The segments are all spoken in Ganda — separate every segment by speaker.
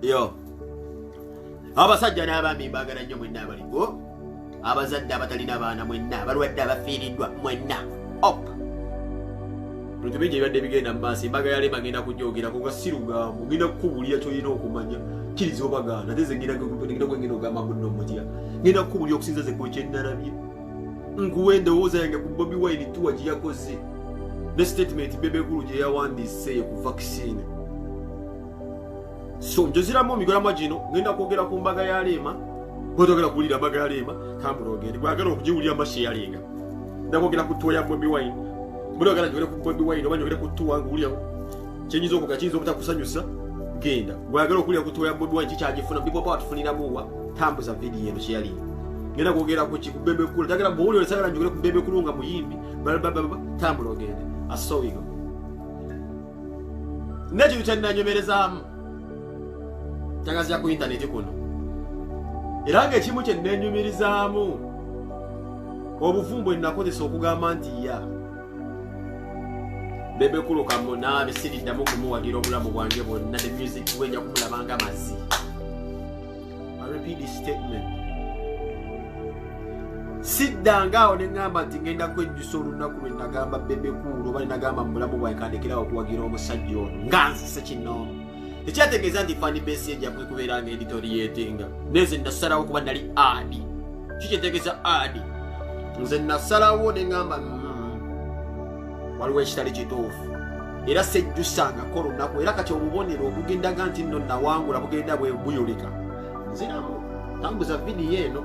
Speaker 1: Yo, abasajja n'abaami, mbaagala nnyo mwenna abaliko, abazadde abatalina baana mwenna, abalwadde, abafiiriddwa mwenna. Op bintu bingi ebibadde bigenda mu maaso. Embaga ya Rema ngenda kujogera kuga si lugambo, ngenda kukubuulira kyolina okumanya, kiriza obagaana. Ate ze ngenda ogamba munno mutya, ngenda kukubuulira okusinza ze kwekyennalabye, nkuwa endowooza yange ku Bobi Wine tour gye yakoze ne statement Bebe Cool gye yawandiise ku vaccine. So njoziramu emigolamwa gino, ngenda kwogera ku mbaga ya Rema. Bwetogera kuwulira mbaga ya Rema, tambula ogende. Gwagala okugiwulira, mbasheyalinga. Ndakwogera ku tour ya Bobi Wine. Bwetogera njogere ku Bobi Wine oba njogere ku tour, nguwulira kyenyinza okuga kiyinza obutakusanyusa, genda. Gwagala okuwulira ku tour ya Bobi Wine, kikyagifuna people power tufuniramuwa, tambuza vidiyo eno kyeyalinga. Ngenda kwogera ku ki? Ku Bebe Cool. Tagala bwowulira sagala njogere ku Bebe Cool nga muyimbi babababa, tambula ogende. Asowigo nekintu kyenanyomerezaamu kyagazira ku intaneti kuno, era ngaekimu kyenenyumirizaamu obuvumu bwe nakozesa okugamba nti ya Bebe Cool kamunaabe, siriddamu kumuwagira obulamu bwange bwonna, ne music we nja kumulabanga mazi. I repeat this statement: siddanga awo ne ŋŋamba nti ŋŋenda kwejjusa olunaku lwe nagamba Bebe Cool oba ne nagamba mu bulamu bwange kandekerawo okuwagira omusajja ono nga nzise kinoomu. Tekyategeeza nti fan base ejja kubeera nga editoriatinga neze nasalawo kuba nali adi kikyetegeeza adi. Nze nasalawo ne ŋŋamba, waliwo ekitali kituufu," era sejjusangako olunaku. Era kati obubonero obugendaga nti nno nawangula bugenda bwe buyoleka. Nziramu, tambuza vidiyo eno.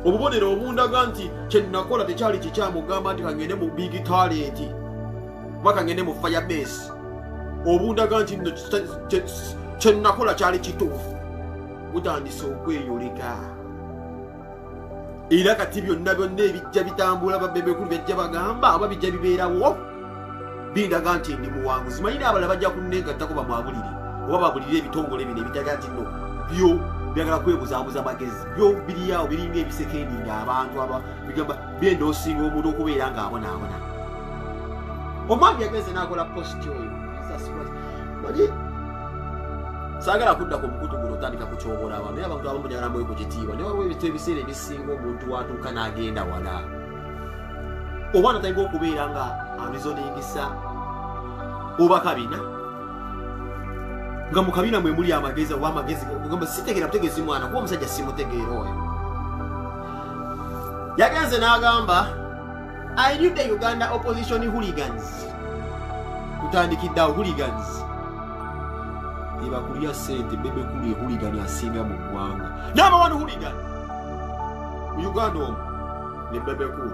Speaker 1: Obubonero obundaga nti kyenakola tekyali kikyamu, gamba nti kangende mu big talent oba kangende mu fire base, obundaga nti nno kyenakola kyali kituufu butandise okweyoleka. Era kati byonna byonna ebijja bitambula, ba Bebe Cool byajja bagamba oba bijja bibeerawo, bindaga nti ndi muwanguzi. Manyi n'abalala bajja kunneegattako bamwabulire oba babulire ebitongole bino ebitaga nti nno byo byagala kwebuzaabuza magezi, byo biriawo biringa ebisekendi ng'abantu aba bigamba byenda osinga omuntu okubeera ng'abonaabona. Omwami yagenze n'akola post oyo. Jesus Christ. Manyi saagala kudda ku mukutu guno otandika kutyobola abantu, naye abantu abamu njagala mwe ku kitiibwa. Naye waliwo ebintu ebiseera ebisinga omuntu watuuka n'agenda wala oba natandika okubeera nga arizoningisa oba kabina nga mu kabina mwe muli amagezi oba amagezi gamba sitegeera butegeezi mwana kuba omusajja simutegeera. Oyo yagenze n'agamba, "I knew the Uganda opposition hooligans." Tutandikiddeawo hooligans ebakulya sente. Bebe Cool ye hooligan asinga mu ggwanga. Number one hooligan mu Uganda omwo ne Bebe Cool.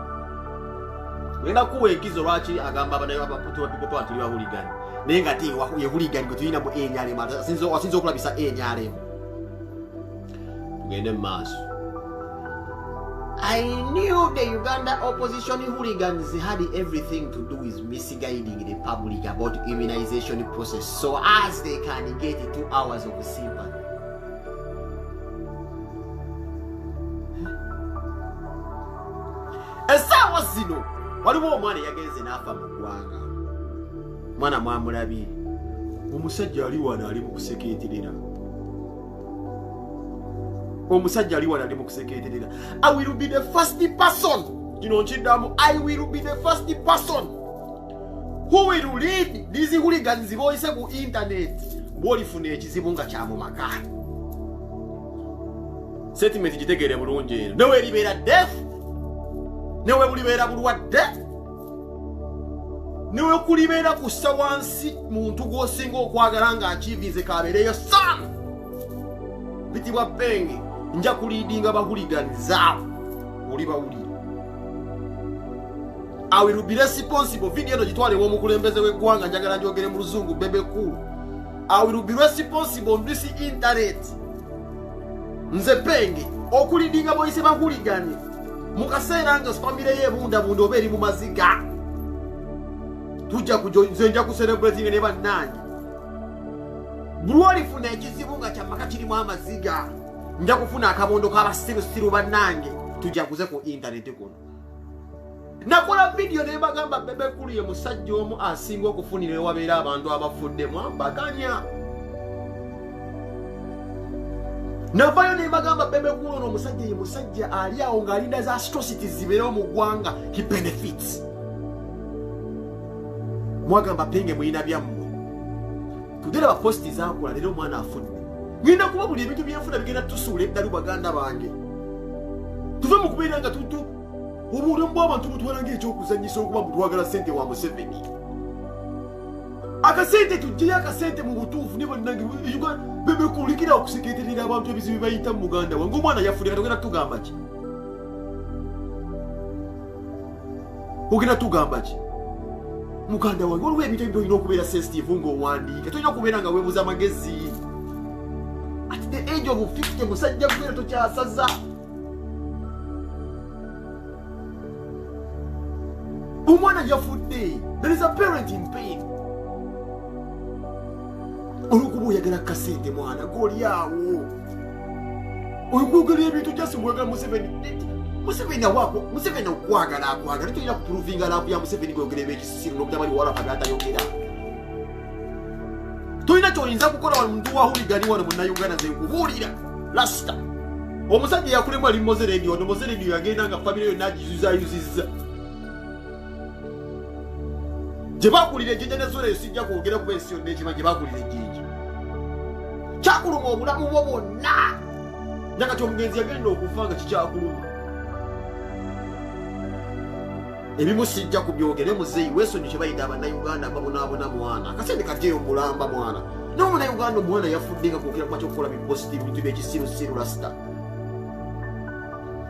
Speaker 1: Ngenda kuwa enkizo lwaki agamba abaputubapipopa tuli ba hooligan, naye nga te ye hooligan gwe tulina mu NRM asinza okulabisa NRM. Tugende mu maaso. "I knew the Uganda opposition hooligans had everything to do with misguiding the public about immunization process so as they can get 2 hours of sympathy." Essaawa zino waliwo omwana eyagenze n'afa mu ggwanga. Mwana mwamulabye, omusajja ali wano ali mu kusekeeterera, omusajja ali wano ali mu kusekeeterera. I will be the first person, kino nkiddamu, I will be the first person who will lead these hooligans boyise ku internet. Bw'olifuna ekizibu nga kya mu maka, statement gitegeere bulungi eno, newe eribeera death, newe bulibeera bulwadde, newe kulibeera kussa wansi muntu gw'osinga okwagala ng'akiivinze kabeereyo sam bitibwa penge, nja kuleadinga ba hooligans abo oli bawulira. I will be responsible. Video eno gitwale ew'omukulembeze w'eggwanga. Njagala njogere mu luzungu. Bebe Cool, I will be responsible on this internet. Nze Penge okuleadinga boyise ba hooligan mu kaseera nga famire ye ebundabunda oba eri mu maziga. Tujja nze nja kucelebrating ne bannange. Buli olifuna ekizibu nga kyamaka kirimu amaziga, nja kufuna akabondo k'abasirusiru bannange tujaguze ku intaneti kuno. Nakola vidiyo ne bagamba Bebe Cool ye musajja omu asinga okufunira ewabeera abantu abafudde. Mwambaganya Navayo ne mbagamba Bebe Cool ono omusajja ye musajja ali awo ng'alinda za atrocities zibeerewo mu ggwanga, he benefits. Mwagamba penge mulina byammwe, tuderaba posti zakola leero omwana afudde. Ngenda kuba buli ebintu byenfuna bigenda tusuula eddalu. Baganda bange, tuve mu kubeera nga tutu obulamu bw'abantu butwala ng'ekyokuzannyisa okuba mbu twagala ssente wa Museveni. Akasente tugyeyo akasente mu butuufu ne bannange bebekulikira okuseketerera abantu ebizibu bayita mu muganda wange. Omwana yafudde, kati ogenda tugamba ki? Ogenda tugamba ki, muganda wange? Waliwo ebintu ebyo olina okubeera sensitive ng'owandiika, tolina okubeera nga weebuza amagezi. At the age of 50, musajja gwera tokyasaza. Omwana yafudde, there is a parent in pain olwokuba oyagala kasente. Mwana goli awo okwogera ebintu just mwagala Museveni. Museveni awaako, Museveni okwagala akwagala, tolina kuprovinga love ya Museveni. Gwogera ebyekisiru nokutabali walapa byatayogera, tolina kyoyinza kukola. Wano muntu wahuligani wano Munnayuganda, nze nkubuulira lasita omusajja yakulemu ali Mowzey Radio. Ono Mowzey Radio yagenda nga famire yonna agiyuzayuzizza gye bakulira ejjinja nezola eyo. Sijja kwogera kuba ensi yonna ekima gye bakulira ejjinja kyakuluma obulamu bwo bwonna. Nakati omugenzi yagenda okufa nga kikyakuluma. Ebimu sijja kubyogere. Muzeeyi weesonyi kye bayita Abannayuganda babonaabona. Mwana, akasente kajjeyo mulamba mwana naye Omunnayuganda omwana yafudde nga kwogera kumakya okukola bipositi bintu byekisirusiru. Lasita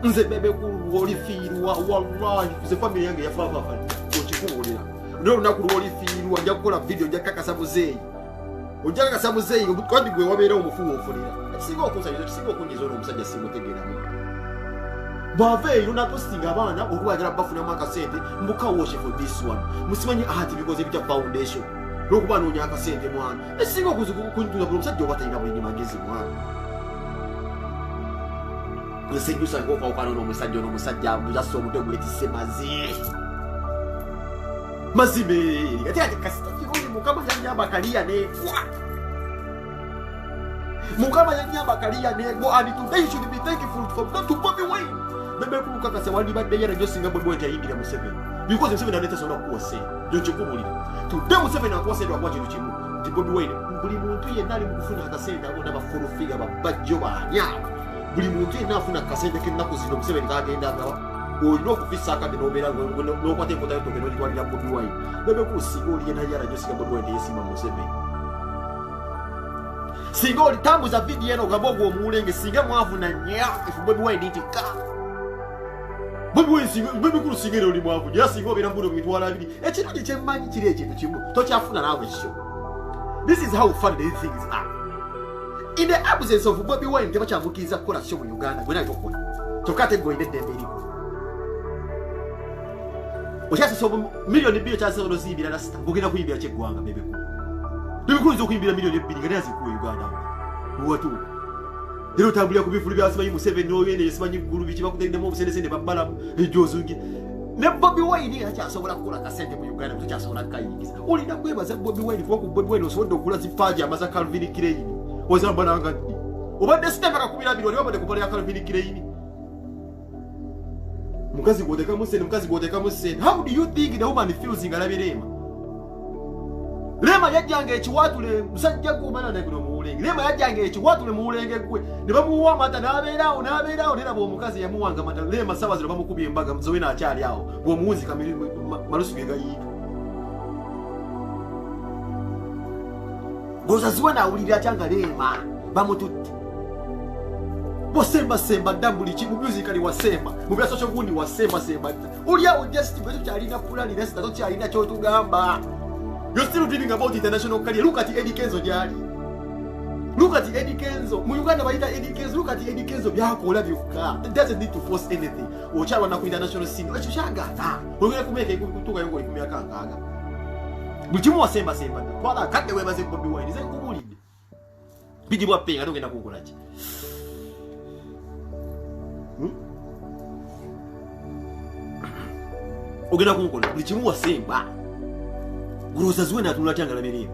Speaker 1: nze Bebe lwolifiirwa, wallahi nze famire yange yafaafaafadde okikubuulira. Naye olunaku lwolifiirwa nja kukola vidiyo, nja kukakasa muzeeyi, ojja kakasa muzeeyi kandi gwe wabeera omufu wonfunira. Ekisinga okunsanyusa, ekisinga okunyiza, ono omusajja simutegeeramu. Bwava eyo napostinga abaana okuba bafunamu akasente mbuka wash for this one, musimanyi ati bikoze bitya foundation lwokuba anoonya akasente. Mwana, ekisinga okuntuza buli omusajja oba talina bulini magezi. Mwana, nsejjusa ngaokwawukana ono omusajja, ono omusajja muzassa omutwe gwetisse mazi mazime. Ate ati kasita kirungi, Mukama yanyamba kaliya negwa, Mukama yanyamba kaliya negwa, and today you should be thankful for not to Bobi Wine. Bebe kulukakasa wandibadde yera nyo singa Bobi Wine tayingira Museveni, because Museveni aleta sobola kukuwa ssente. Yo nkikubulira today, Museveni akuwa ssente wakuwa kintu kimu nti Bobi Wine. Buli muntu yenna ali mu kufuna akasente abo n'abafull figure babajjo baani abo, buli muntu yenna afuna akasente k'ennaku zino Museveni kagenda agaba, olina okufissa akadde n'obeera n'okwata enkota y'ettooke n'ogitwalira Bobi Wine. Bebe Cool, singa oli yena yala nyo singa Bobi Wine teyesimba Museveni, singa oli tambuza vidiyo eno ogamba ogwo omuwulenge singa mwavuna nnyo. If Bobi Wine didn't come, Bobi Wine singa Bebe Cool singa era oli mwavu era singa obeera mbuno 200,000. Ekirungi kyemmanyi kiri ekintu kimu tokyafuna naawe kyo. This is how funny these things are. In the absence of Bobi Wine, tebakyamukiriza kukola show mu Uganda. Gwe naye tokola kyokka ate gwe olina eddembe eriwo okyasasa 2 miliyoni okyasobola oziyimbira. Lasita ng'ogenda kuyimbira kyeggwanga. Bebe Cool, Bebe Cool oyinza okuyimbira 2 miliyoni nga naye azikuwa Uganda wewatuuka era otambulira ku bivulu byasimanyi Museveni oyene yesimanyi ggulu biki bakuteddemu obusenesene babbalamu ejozungi ne Bobi Wine era kyasobola kukola kasente mu Uganda tokyasobola kukayingiza. Olina kwebaza Bobi Wine kuba ku Bobi Wine osobolodde okugula zipaja za Calvin Klein ozambalanga ddi obadde sitemaka 12 oli wabadde kupala ya Calvin Klein. Mukazi gwotekamu sente, mukazi gwotekamu sente. How do you think the woman feels nga alabye Rema? Rema yajjanga ekiwatule musajja gumana naye guno muwulenge. Rema yajjanga ekiwatule muwulenge gwe ne bamuwa amata n'abeeraawo n'abeeraawo neraba omukazi yamuwanga amata. Rema sawa zino bamukubye embaga zowena akyali awo bw'omuwunzika malusu ge gayiika. Goza ziwe naawulira atya nga Rema bamututte bosembasemba dda buli kimu musically wasemba mu bya social gundi wasembasemba dda oli awo just bwe tukyalina pulani nesita tokyalina kyotugamba. You're still dreaming about international career. Look at Eddie Kenzo gyali. Look at Eddie Kenzo. Mu Uganda bayita Eddie Kenzo. Look at Eddie Kenzo byakola byokka. It doesn't need to force anything. Okyalwana ku international scene. Ekyo kyagaana. Ogenda kumeka kutuukayo ng'oli ku myaka 60. Buli kimu wasembasemba dda. Twala akadde weebaze Bobi Wine. Nze nkubuulidde. Bigibwa pe nga togenda kunkola ki? Hmm? Ogenda kunkola buli kimu wasemba. Guloza ziwe natunula atya nga alabye Rema.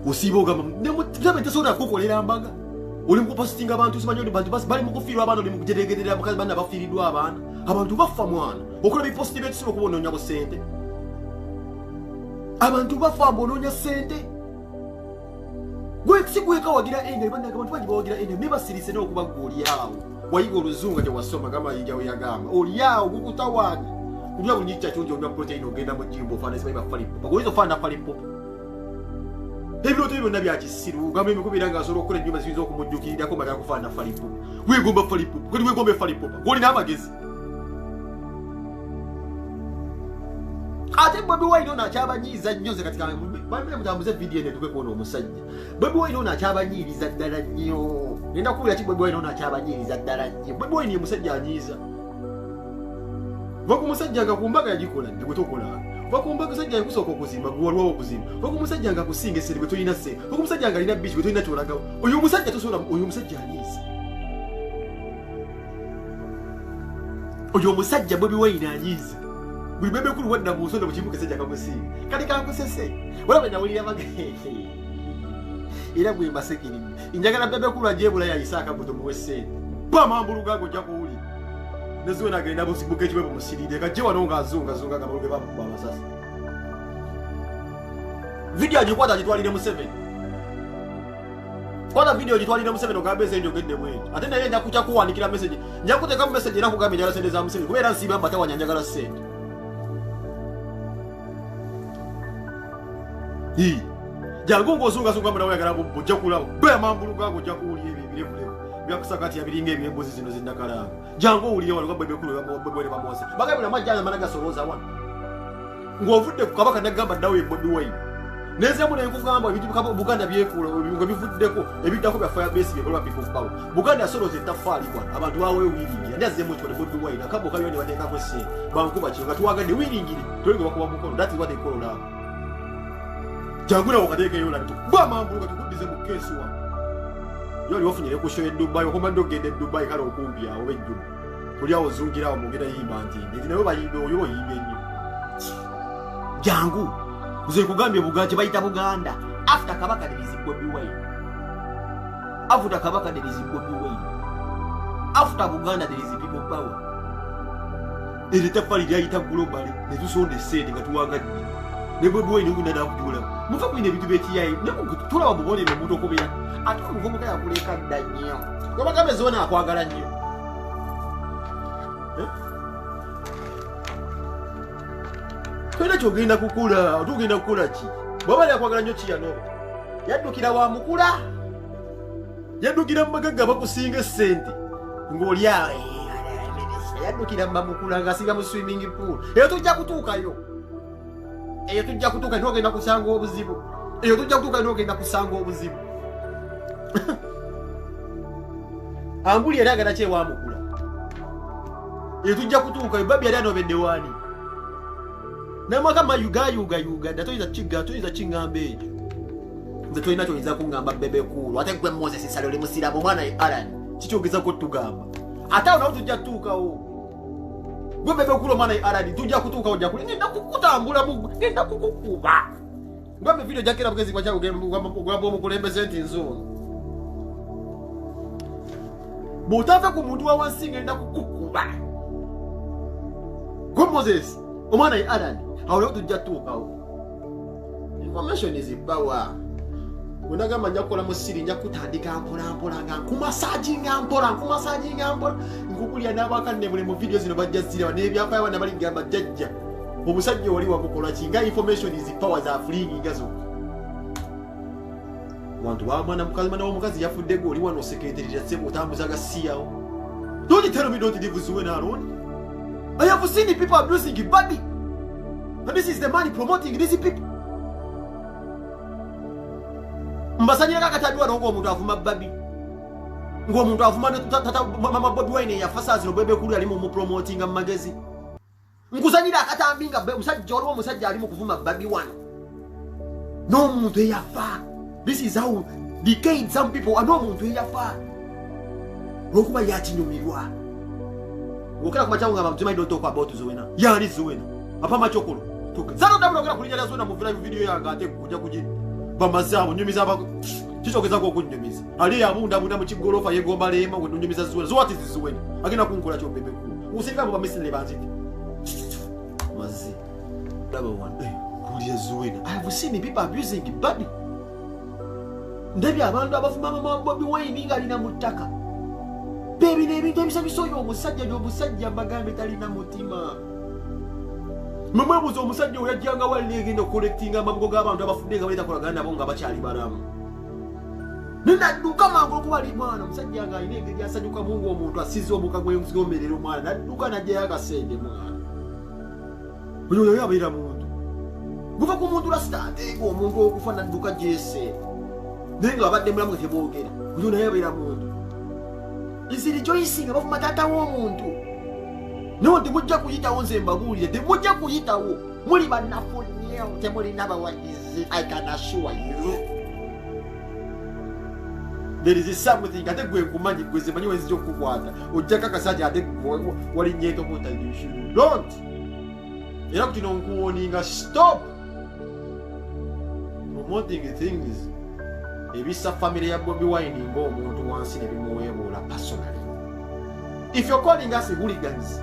Speaker 1: Osiiba ogamba ne tasobola kukolera mbaga. Oli mukupositinga abantu simanyi oli bantu bali mukufiirwa abaana, oli mukujeregerera abakazi banna bafiiriddwa abaana. Abantu bafa mwana. Okola bipositi byekisiba okuba onoonya busente. Abantu bafa mbu onoonya ssente. Gwe si gweka wagira ene bannange abantu bangi bawagira ene ne basirise n'okuba gwe oli awo. Wayiga oluzungu tewasoma gamba yinja we yagamba. Oli awo gukutawaanya. Kulya bunyicca kyonjo onywa protein ogenda mu gym ofaanana simanyi ba Falipupa. Oyinza ofaanana Falipupa. Ebirooto bye byonna bya kisiru. Gamba emikubira ng'asobola okukola ennyumba ziyinza okumujjukirirako nga takufaanana Falipupa. Weegomba Falipupa. Kati weegomba Falipupa. Gw'olina amagezi. Ate Bobi Wine ono akyabanyiiza nnyo nze kati bambe mutambuze vidiyo eno etuke kuona omusajja. Bobi Wine ono akyabanyiiriza ddala nnyo. Ngenda kuwulira ki Bobi Wine ono akyabanyiiriza ddala nnyo. Bobi Wine ye musajja anyiiza. Va ku musajja nga ku mbaga yagikola dda gwe tokolanga. Va ku mbaga musajja yakusooka okuzimba gwe walwawo okuzimba. Va ku musajja nga akusinga essere gwe tolina ssente. Va ku musajja nga alina biiki gwe tolina kyolagawo. Oyo omusajja tosobola, oyo omusajja anyiiza. Oyo omusajja Bobi Wine anyiiza. Buli Bebe Cool wadda mu nsonda mu kimu kesajja kamusinga. Kati kankusese. Wala bwe nawulira baga. Era gwe mbasekiridde. Njagala Bebe Cool ajje Bulaya ayise akabuto muwe ssente. Ba mambulu gago ojja kuwulira. Ne Zuena agenda busibuka ekiwebo musirire. Kajje wano ng'azungazunga nga baluge bamukuba amasasi. Video agikwata agitwalire Museveni. Kwata video ogitwalire Museveni ogambe nze njogedde bwenti. Ate naye nja kujja kuwandikira message. Nja kuteekamu message era nkugambye njagala ssente za Museveni kuba era nsiiba mbatawanya njagala ssente. Hii. Jangu ng'ozungazunga mbu nawe oyagala bubbo ojja kulaba. Bbe amambulu gago ojja kuwulira ebyo ebirevulevu. Byakusakati yabiringa eby'embuzi zino zinnakalanga. Jangu owulire wano nga Bebe Cool Bobi bamuwase. Bagambye buli amajja amala gasolooza wano. Ng'ovudde ku Kabaka n'agamba ddawo ye Bobi Wine. Nezemu ne nkugamba ebintu Buganda byekuula nga bivuddeko ebiddako bya fire base byekolwa people power. Buganda yasolooza ettaffaali wano abantu baweeyo wiringire. Ani azzeemu ekikole Bobi Wine akabbo kaliyo ne bateekako essente bankuba kino nga tuwagadde wiringire toli gwe bakuba mukono. That is what they call love. Jangu nawe okateekeyo olabe tukuba amambulu nga tukuddize mu keesi wano. Yo oli wafunye ne ku show e Dubai okoma dda okugenda e Dubai kale okumpi awo oba e Juba. Toli awo ozungira awo mugenda yimba nti nti nawe bayimbe oyo oyimbe nnyo. Jangu nze nkugambye Buganda kye bayita Buganda. After Kabaka there is Bobi Wine. After Kabaka there is Bobi Wine. After Buganda there is people power. Eryo ettaffaali lyayita globally ne tusonda essente nga tuwagadde. Ne Bobi Wine ogenda n'akutula. Muve ku bino ebintu by'ekiyaye. Ne tulaba bubonero omuntu okubeera. Ate omuvubuka yakuleka dda nnyo. Gwe zona akwagala nnyo. Tolina kyogenda kukola, otugenda kukola ki? Bw'aba yakwagala nnyo kiyanoba. Yaddukira wa mukula. Yaddukira mu bagagga abakusinga essente. Ng'oli awo yaddukira mu bamukula ng'asinga mu swimming pool. Eyo tujja kutuukayo. Eyo tujja kutuuka n'ogenda kusanga obuzibu. Eyo tujja kutuuka n'ogenda kusanga obuzibu. Ambuli yali agala ki ewa mukula. Eyo tujja kutuukayo. Babi yali anobedde waani? Namwaka mayugayugayuga dda toyinza kigga toyinza kiŋŋamba ekyo. Nze tolina kyoyinza kuŋŋamba Bebe Cool. Ate gwe Moses Nsale oli musiraamu omwana ye Alan. Kikyogezako tugamba. Ate awo nawo tujja kutuukawo. Gwe Bebe Cool omwana ye Alan tujja kutuukawo ojja kuli ngenda kukutambula mu ngenda kukukuba. Ngamba video jakera bugezi kwa chago gamba omukulembeze nti nze ono. Bw'otava ku muntu wa wansi ngenda kukukuba. Gwe Moses omwana ye Alan awo nawo tujja kutuukawo. Information is power. Bwe nagamba nja kukola mu siri nja kutandika mpola mpola nga nkumasajinga mpola nkumasajinga mpola nkubulira n'abakanne buli mu video zino bajja ziraba n'ebyafaayo abaana baligamba jjajja omusajja oli wamukola ki nga information is power za flinginga zokka. Abantu bamwana mukazi mwana w'omukazi yafudde gwe oli wano oseketerera ssebo otambuza gasiyawo. Don't tell me don't leave Zuena alone. I have seen the people abusing Bobby. And this is the man promoting these people. Mbasanyira kakatambi wano ng'omuntu avuma Bobby. Ng'omuntu avuma ne tata mama Bobi Wine yafa saa zino Bebe Cool yali mu promotinga mu magezi. Nkusanyira akatambi nga musajja waliwo omusajja ali mu kuvuma Bobby wano. N'omuntu eyafa. This is how decayed some people are. N'omuntu eyafa. Lwokuba yakinyumirwa. Ng'okera ku makya ng'amba mutima don't talk about Zuena. Yaani Zuena. Apama chokolo. Tuka. Zano ndabula ogera kulinnya lya Zuena mu vila video yange ate kujja kugi. Bamaze abo nyumiza aba kikyogezako okunyumiza. Ali yabundabunda mu kigolofa yegomba leema gwe nyumiza Zuwena. So what is Zuwena? Agenda kunkola kyo Bebe Cool. Usirika mu bamisine banzite. Mazi. Laba one. Kulya Zuwena. I have seen people abusing body. Ndabye abantu abavuma mama Bobi Wine ng'alina mu ttaka. Bebino ebintu ebisanyusa oyo omusajja gy'omusajja mbagambe talina mutima. Mwe mwebuuza omusajja oyo yajjanga wali egenda okukolektinga amabugo g'abantu abafudde nga baleeta kolagana nabo nga bakyali balamu. Nenadduka mangu okuba ali mwana omusajja ng'alina engeri asanyukamu ng'omuntu asize omuka gw'engomerera omwana nadduka n'aggyayo akasente mwana. Oyo naye abeera muntu. Guva ku muntu lasita ateeka omuntu okufa nadduka gyese. Naye nga abadde mulamu nga teboogera. Oyo naye abeera muntu. Is rejoicing nga bavuma taata w'omuntu. No, temujja kuyitawo, nze mbabuulire temujja kuyitawo, muli banafu nnyo, temulina bawagizi. I can assure you there is something. Ate gwe nkumanyi, gwe zemanyi wenzija okukukwata ojja kakasa nti ate gwe walinnya etokuta. You should don't. Era kutino nkuwarninga, stop promoting things ebisa family ya Bobi Wine ng'omuntu wansi ne bimuweebuula personally. If you're calling us hooligans,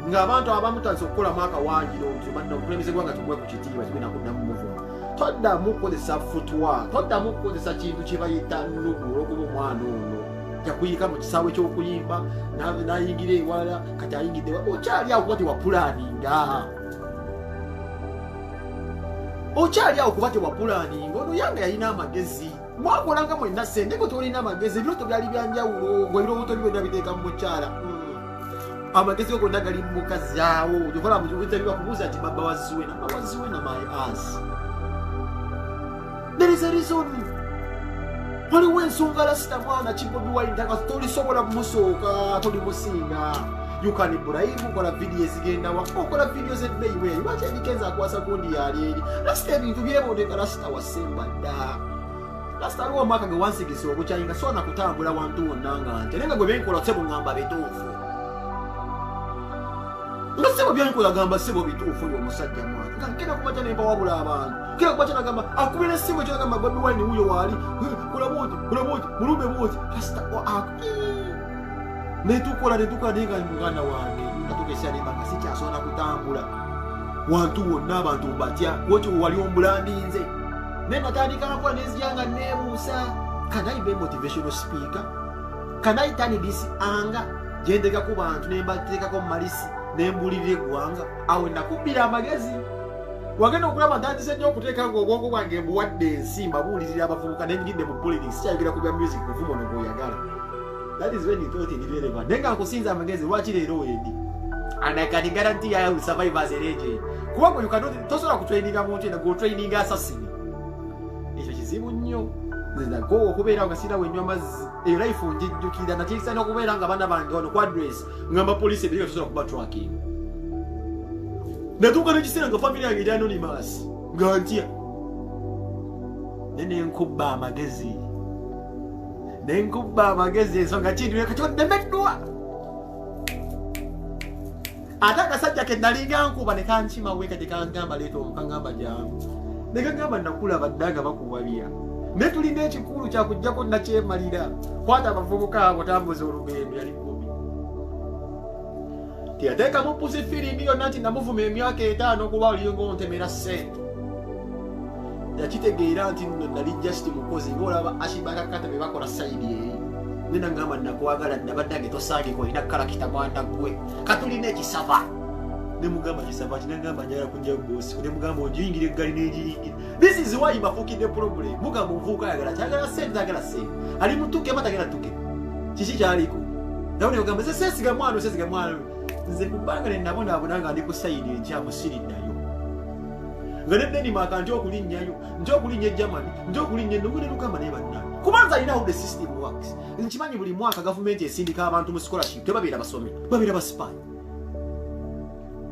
Speaker 1: ng'abantu abamu tandise okukolamu akawanjiro nti banna obukulembeze gwanga tumuwe ku kitiibwa kigenda kuddamu muvuma, toddamu kukozesa futwa, toddamu kukozesa kintu kye bayita nnugu olw'okuba omwana ono yakuyika mu kisaawe ky'okuyimba n'ayingira ewalala, kati ayingidde okyali awo kuba tewaplanninga, okyali awo kuba tewaplanninga. Ono yanga yalina amagezi, mwakolanga mwenna sente ngo tolina amagezi, ebirooto byali byanjawulo, gwe ebirooto byo byonna biteeka mu mukyala. Amagezi go gonna gali mu mukazi awo. Okola bakubuuza nti baba wa Zuwena, baba wa Zuwena my ass. There is a reason, waliwo ensonga. Lasita mwana ki Bobi Wine taka tolisobola kumusooka, tolimusinga. You can bribe, okola vidiyo ezigendawa, okola vidiyo zebbeeyi bweyi. Lwaki Edikenza akwasa gundi yali eri? Lasita ebintu byeboneka, lasita wasemba dda. Lasita aliwo omwaka gwe wansigisa obukyayi nga soona kutambula wantu wonna nga nte, naye nga gwe benkola sebo ŋŋamba bituufu, nga sebo byenkola gamba sebo bituufu. Oyo omusajja mwana nga nkera kumakya nempa wabula abantu kera kumakya nagamba akubira essimu ekyo nagamba Bobi Wine wuyo waali, kola bwoti, kola bwoti, mulumbe bwoti. Lasita netukola netukola, naye nga muganda wange natuka esyanemba nga sikyasobola kutambula wantu wonna, abantu mbatya. Woti wali ombulandinze naye natandika nkola nenzija nga neebuusa, can I be motivational speaker? Can I turn this anger gyendeka ku bantu nembateekako malisi nembulirira eggwanga? Awo nakubbira amagezi, wagenda okulaba ntandise nnyo okuteeka nga obwongo bwange mbuwadde ensi, mbabuulirira abavubuka, nenyigidde mu politics, sikyayogera ku bya music. Muvumo ono gwoyagala, that is when you thought it relevant, naye nga nkusinza amagezi. Lwaki leero wendi? And I can guarantee I will survive as a legend, kuba you cannot, tosobola kutraininga muntu ena gwotraininga assassin. Ekyo kizibu nnyo. Nze nagoowa okubeera nga sirina wenywa amazzi. Eyo life njijjukira nakirisa n'okubeera nga abaana bange wano ku address ngamba poliisi ebiri tosobola kuba tracking. Natuuka n'ekiseera nga family yange eri anonymous nga ntya, naye nenkubba amagezi, nenkubba amagezi. Ensonga kintu kati nnemeddwa, ate akasajja ke nalinga nkuba ne kankima weeka tekangamba leeta omukangamba jangu, ne kagamba nakulaba dda nga bakuwabya, naye tulina ekikulu kyakujjako nakyemalira. Kwata abavubuka abo, tambuza olugendo. Yali Bobi teyateekamu pusi firimbi yonna nti namuvuma emyaka 50 okuba olinga ontemera ssente. Yakitegeera nti nno nali just mukozi ngaolaba ashibakakata be bakola side eri. Nena ngamba nakwagala nabaddange tosangika olina character mwana gwe katulina ekisaba. Nemugamba kisaba ki? Nagamba njagala kujja bosi. Nemugamba ogiyingira eggali negiyingira. This is why mbafuukidde problem. Mugamba omuvubuka ayagala kyagala sente, tagala sente, ali mutuke aba tagala tuke, kiki kyaliko nawe negamba nze sesiga mwana, sesiga mwana. Nze kubanga nenabonaabona nga ndi ku side enkyamu, siriddayo nga ne Denmark nti okulinnyayo, nti okulinnya e Germany, nti okulinnya eno ne lugamba naye bannange, kubanza alina how the system works. Nkimanyi buli mwaka gavumenti esindika abantu mu scholarship, tebabeera basomi, babeera basipayi.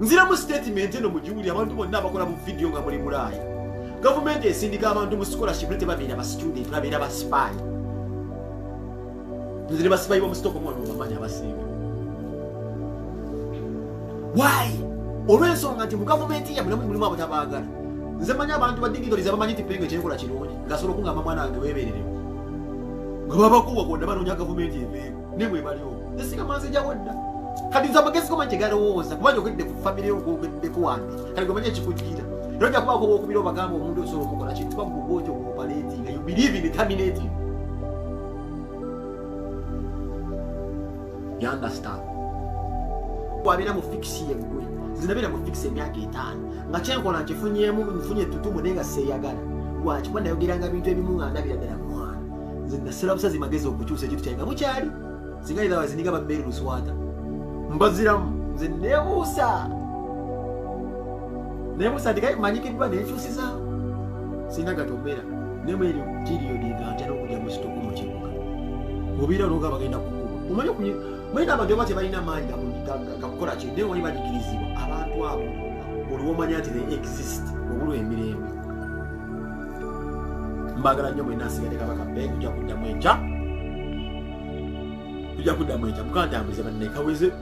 Speaker 1: Nziramu statement eno mugiwuli, abantu bonna abakola bu video nga muli Bulaaya, gavumenti esindika abantu mu scholarship ne tebabeera ba student, babeera basipayi. Nze ne basipayi bomu Stockholm wano bamanyi abasinga. Why? Olw'ensonga nti mu gavumenti yammwe namwe mulimu abatabaagala. Nze manyi abantu ba dignitaries abamanyi nti Penge kyenkola kirungi, ng'asobola okungamba mwana wange weebeereremu, nga babakuwa konna banoonya gavumenti eveeko ne bwe baliwo. Nze singa manzijawo dda. Kati nze amagezi gomanyi kyegalowooza, kuba njogedde ku famire yo, gwogeddeko wange, kati gomanyi ekikujjira. Era ojja kubaako bwokubira obagamba omuntu osobola omukola kintu kuba gwe bwotyo bwopaleetinga. You believe in terminating, you understand? Wabeera mu fix yeggwe. Nze nabeera mu fix emyaka 5 nga kyenkola nkifunyemu, nfunye ettutumu, naye nga seeyagala. Lwaki? Kuba nayogeranga bintu ebimu nga ndabira ddala mwana. Nze nasala busazi magezi okukyusa ekintu kyange nga bukyali. Singa otherwise ninga bambeeri luswata mbaziramu. Nze nebuusa nebuusa nti kaye manyikiddwa nenkyusizaawo singa gatomera nemweri period nga ntya n'okujja mu sitoko mu kibuga obeera noga bagenda kukuba. Omanyi mulina abantu oba tebalina maanyi gakukola kintu, naye omanyi banyigirizibwa abantu abo. Oliwo omanya nti they exist, obulwa emirembe. Mbagala nnyo mwena. Nsigadde Kabaka Ben. Tujja kuddamu enkya, tujja kuddamu enkya. Mukantambuliza banne kaweze.